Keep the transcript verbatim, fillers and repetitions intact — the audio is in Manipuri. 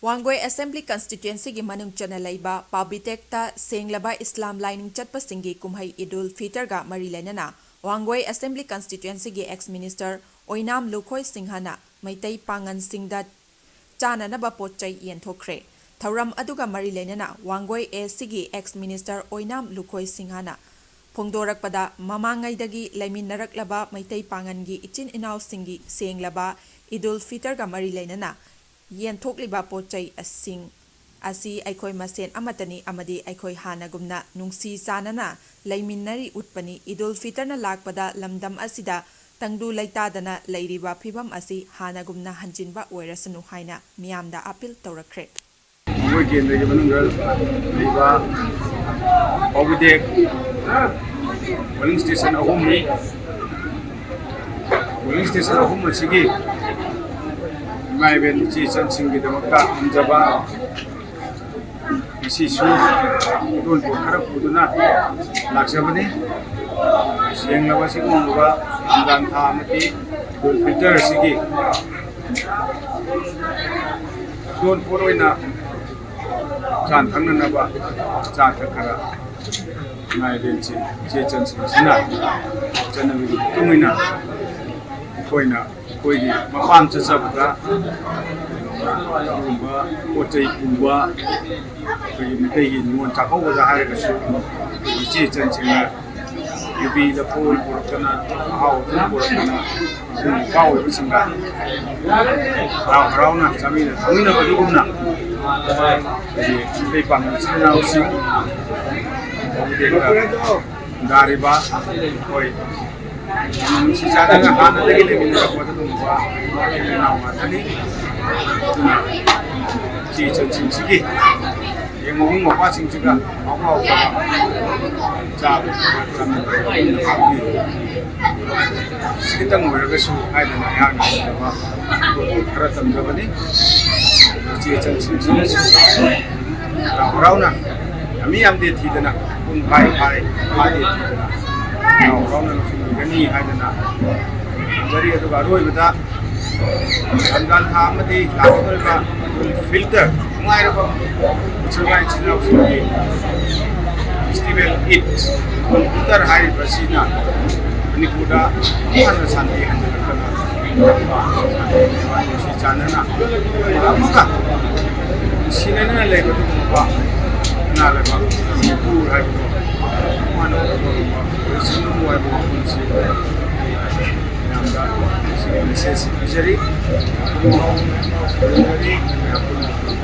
ꯋꯥꯡꯒꯣꯏ ꯑꯦꯁꯦꯝꯕ꯭ꯂꯤ ꯀꯟꯁꯇꯤꯇ꯭ꯋꯦꯟꯁꯤꯒꯤ ꯃꯅꯨꯡ ꯆꯟꯅ ꯂꯩꯕ ꯄꯥꯕꯤꯇꯦꯛꯇ ꯁꯦꯡꯂꯕ ꯏꯁꯂꯥꯝ ꯂꯥꯏꯅꯤꯡ ꯆꯠꯄꯁꯤꯡꯒꯤ ꯀꯨꯝꯍꯩ ꯏꯗꯨꯜ ꯐꯤꯇꯔꯒ ꯃꯔꯤ ꯂꯩꯅꯅ ꯋꯥꯡꯒꯣꯏ ꯑꯦꯁꯦꯝꯕ꯭ꯂꯤ ꯀꯟꯁꯇꯤꯇ꯭ꯋꯦꯟꯁꯤꯒꯤ ꯑꯦꯛꯁ ꯃꯤꯅꯤꯁꯇꯔ ꯑꯣꯏꯅꯥꯝ ꯂꯨꯈꯣꯏ ꯁꯤꯡꯍꯅ ꯃꯩꯇꯩ ꯄꯥꯉꯟꯁꯤꯡꯗ ꯆꯥꯅꯅꯕ ꯄꯣꯠ ꯆꯩ ꯌꯦꯟꯊꯣꯛꯈ꯭ꯔꯦ꯫ ꯊꯧꯔꯝ ꯑꯗꯨꯒ ꯃꯔꯤ ꯂꯩꯅꯅ ꯋꯥꯡꯒꯣꯏ ꯑꯦ ꯁꯤꯒꯤ ꯑꯦꯛꯁ ꯃꯤꯅꯤꯁꯇꯔ ꯑꯣꯏꯅꯥꯝ ꯂꯨꯈꯣꯏ ꯁꯤꯡꯍꯅ ꯐꯣꯡꯗꯣꯔꯛꯄꯗ, ꯃꯃꯥꯡꯉꯩꯗꯒꯤ ꯂꯩꯃꯤꯟꯅꯔꯛꯂꯕ ꯃꯩꯇꯩ ꯄꯥꯉꯟꯒꯤ ꯏꯆꯤꯟ ꯏꯅꯥꯎꯁꯤꯡꯒꯤ ꯁꯦꯡꯂꯕ ꯏꯗꯨꯜ ꯐꯤꯇꯔꯒ ꯃꯔꯤ ꯂꯩꯅꯅ ꯌꯦꯟꯊꯣꯛꯂꯤꯕ ꯄꯣꯠ ꯆꯩꯁꯤꯡ ꯑꯁꯤ ꯑꯩꯈꯣꯏ ꯃꯁꯦꯟ ꯑꯃꯠꯇꯅꯤ ꯑꯃꯗꯤ ꯑꯩꯈꯣꯏ ꯍꯥꯟꯅꯒꯨꯝꯅ ꯅꯨꯡꯁꯤ ꯆꯥꯟꯅꯅ ꯂꯩꯃꯤꯟꯅꯔꯤ ꯎꯠꯄꯅꯤ꯫ ꯏꯗꯨꯜ ꯐꯤꯇꯔꯅ ꯂꯥꯛꯄꯗ ꯂꯝꯗꯝ ꯑꯁꯤꯗ ꯇꯪꯗꯨ ꯂꯩꯇꯥꯗꯅ ꯂꯩꯔꯤꯕ ꯐꯤꯕꯝ ꯑꯁꯤ ꯍꯥꯟꯅꯒꯨꯝꯅ ꯍꯟꯖꯤꯟꯕ ꯑꯣꯏꯔꯁꯅꯨ ꯍꯥꯏꯅ ꯃꯤꯌꯥꯝꯗ ꯑꯄꯤꯜ ꯇꯧꯔꯛꯈ꯭ꯔꯦ꯫ ꯃꯈꯣꯏ ꯀꯦꯟꯗ꯭ꯔꯒꯤ ꯃꯅꯨꯡꯗ ꯂꯩꯕ ꯄꯥꯎꯕꯤꯗꯦꯛ ꯄꯣꯂꯤꯡ ꯁ꯭ꯇꯦꯁꯟ ꯑꯍꯨꯝꯅꯤ꯫ ꯄꯣꯂꯤꯡ ꯁ꯭ꯇꯦꯁꯟ ꯑꯍꯨꯝ ꯑꯁꯤꯒꯤ ꯏꯃꯥ ꯏꯕꯦꯟ ꯏꯆꯦ ꯏꯆꯟꯁꯤꯡꯒꯤꯗꯃꯛꯇ ꯉꯝꯖꯕ ꯉꯁꯤꯁꯨ ꯏꯔꯣꯟ ꯄꯣꯠ ꯈꯔ ꯄꯨꯗꯨꯅ ꯂꯥꯛꯆꯕꯅꯤ꯫ ꯁꯦꯡꯂꯕ ꯑꯁꯤꯒꯨꯝꯂꯕ ꯔꯝꯖꯥꯟ ꯊꯥ ꯑꯃꯗꯤ ꯏꯗꯨꯜ ꯐꯤꯇꯔ ꯑꯁꯤꯒꯤ ꯏꯔꯣꯟ ꯄꯣꯠ ꯑꯣꯏꯅ ꯆꯥ ꯊꯛꯅꯅꯕ ꯆꯥ ꯊꯛ ꯈꯔ ꯏꯃꯥ ꯏꯕꯦꯟꯁꯤꯡ ꯏꯆꯦ ꯏꯆꯟꯁꯤꯡ ꯑꯁꯤꯅ ꯆꯠꯅꯕꯤꯒꯤ ꯃꯇꯨꯡ ꯏꯟꯅ ꯑꯩꯈꯣꯏꯅ ꯑꯩꯈꯣꯏꯒꯤ ꯃꯄꯥꯝ ꯆꯠꯆꯕꯗ ꯑꯗꯨꯒꯨꯝꯕ ꯄꯣꯠ ꯆꯩ ꯄꯨꯕ, ꯑꯩꯈꯣꯏꯒꯤ ꯃꯩꯇꯩꯒꯤ ꯅꯤꯉꯣꯜ ꯆꯥꯛꯀꯧꯕꯗ ꯍꯥꯏꯔꯒꯁꯨ ꯏꯆꯦ ꯏꯆꯟꯁꯤꯡꯅ ꯌꯨꯕꯤ ꯂꯐꯣꯏ ꯄꯨꯔꯛꯇꯅ, ꯑꯍꯥꯎ ꯑꯊꯨꯝ ꯄꯨꯔꯛꯇꯅ, ꯃꯕꯨꯡ ꯃꯧꯄ꯭ꯋꯥ ꯑꯣꯏꯕꯁꯤꯡꯒ ꯍꯔꯥꯎ ꯍꯔꯥꯎꯅ ꯆꯥꯃꯤꯟꯅ ꯊꯛꯃꯤꯟꯅꯕꯗꯨꯒꯨꯝꯅ, ꯑꯩꯈꯣꯏꯒꯤ ꯃꯩꯇꯩ ꯄꯥꯉꯜ ꯏꯆꯤꯜ ꯏꯅꯥꯎꯁꯤꯡ ꯍꯧꯖꯤꯛ ꯈꯨꯟꯗꯥꯔꯤꯕ ꯑꯩꯈꯣꯏ ꯅꯨꯡꯁꯤ ꯆꯥꯟꯅꯅ ꯍꯥꯟꯅꯗꯒꯤ ꯂꯩꯃꯤꯟꯅꯔꯛꯄ ꯑꯗꯨꯒꯨꯝꯕ ꯏꯅꯥꯎ ꯉꯥꯛꯇꯅꯤ꯫ ꯑꯗꯨꯅ ꯏꯆꯦ ꯏꯆꯟꯁꯤꯡꯁꯤꯒꯤ ꯍꯌꯦꯡ ꯃꯕꯨꯡ ꯃꯧꯄ꯭ꯋꯥꯁꯤꯡꯁꯤꯒ ꯍꯥꯎꯕ ꯍꯥꯎꯇꯕ ꯆꯥꯕ ꯆꯥꯃꯤꯟꯅꯕ ꯄꯨꯟꯅ ꯍꯥꯞꯄꯤ꯫ ꯈꯤꯇꯪ ꯑꯣꯏꯔꯒꯁꯨ ꯍꯥꯏꯗꯅ ꯑꯩꯍꯥꯛꯅ ꯉꯝꯖꯕ ꯈꯔ ꯇꯝꯖꯕꯅꯤ꯫ ꯏꯆꯦ ꯏꯆꯟꯁꯤꯡꯁꯤꯅꯁꯨ ꯍꯔꯥꯎ ꯍꯔꯥꯎꯅ ꯌꯥꯝꯃꯤ ꯌꯥꯝꯗꯦ ꯊꯤꯗꯅ, ꯄꯨꯡ ꯐꯥꯏ ꯐꯥꯏ ꯐꯥꯗꯦ ꯊꯤꯗꯅ ꯍꯔꯥꯎ ꯍꯔꯥꯎꯅ ꯂꯣꯏꯁꯤꯟꯕꯤꯒꯅꯤ ꯍꯥꯏꯗꯅ ꯊꯝꯖꯔꯤ꯫ ꯑꯗꯨꯒ ꯑꯔꯣꯏꯕꯗ ꯔꯝꯖꯥꯟ ꯊꯥ ꯑꯃꯗꯤ ꯂꯥꯛꯀꯗꯧꯔꯤꯕ ꯏꯗꯨꯜ ꯐꯤꯜꯇꯔ ꯅꯨꯡꯉꯥꯏꯔꯕ ꯃꯨꯁꯜꯃꯥꯟ ꯏꯆꯤꯟ ꯏꯅꯥꯎꯁꯤꯡꯒꯤ ꯐꯦꯁꯇꯤꯚꯦꯜ ꯏꯗ ꯐꯤꯜꯇꯔ ꯍꯥꯏꯔꯤꯕ ꯑꯁꯤꯅ ꯃꯅꯤꯄꯨꯔꯗ ꯑꯃꯨꯛ ꯍꯟꯅ ꯁꯥꯟꯇꯤ ꯍꯟꯖꯤꯜꯂꯛꯇꯕ, ꯁꯥꯟꯇꯤ ꯅꯨꯡꯁꯤ ꯆꯥꯟꯅꯅ ꯑꯃꯒ ꯅꯨꯡꯁꯤꯅꯅ ꯂꯩꯕ ꯑꯗꯨꯒꯨꯝꯂꯕ ꯏꯃꯥ ꯂꯩꯕꯥꯛ ꯃꯅꯤꯄꯨꯔ ꯍꯥꯏꯕꯗꯣ ꯑꯃꯨꯛ ꯍꯟꯅ ꯎꯠꯄ ꯉꯝꯕ ꯑꯣꯏꯁꯅꯨ ꯍꯥꯏꯕ ꯋꯥꯐꯝꯁꯤ ꯃꯌꯥꯝꯗ ꯁꯤꯒꯤ ꯃꯦꯁꯦꯖ ꯄꯤꯖꯔꯤ꯫ ꯃꯌꯥꯝ ꯄꯨꯟꯅ